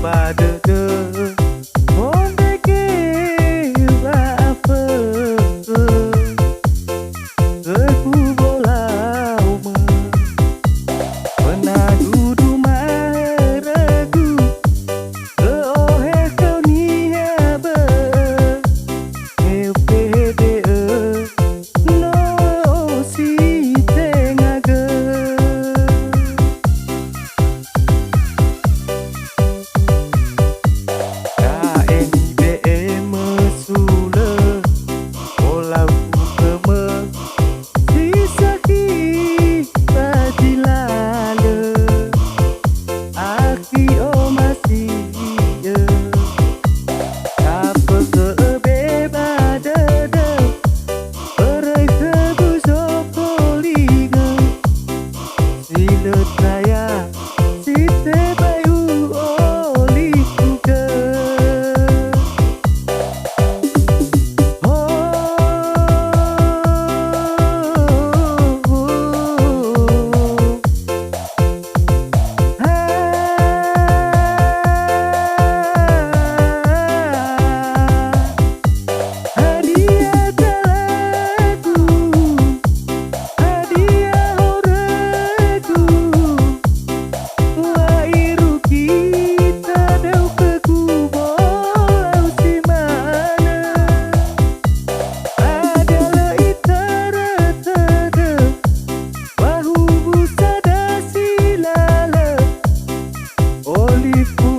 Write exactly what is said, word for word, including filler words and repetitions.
Ba dödö, hondrege wa'afökhö, khögu wolaumö. Föna dudu ma'örögu, ö'ohe khöu niha bö'ö, me ubehede'ö, no ö'osi tenga gö. Da'e nibe'emö sulö, olau khömö, si sakhi ba zi lalö, akhi omasi'ö. Afökhö'ö be ba dödö, böröi khögu zofolingö, si lö taya, si tebai u'olifugö. Ho, ho, ho. Ha, hadia talagu, hadia horögu, wa irugi tadau khögu bolau si manö. Hadia lö itörö tödö, ba hubu sada si lalö, olifu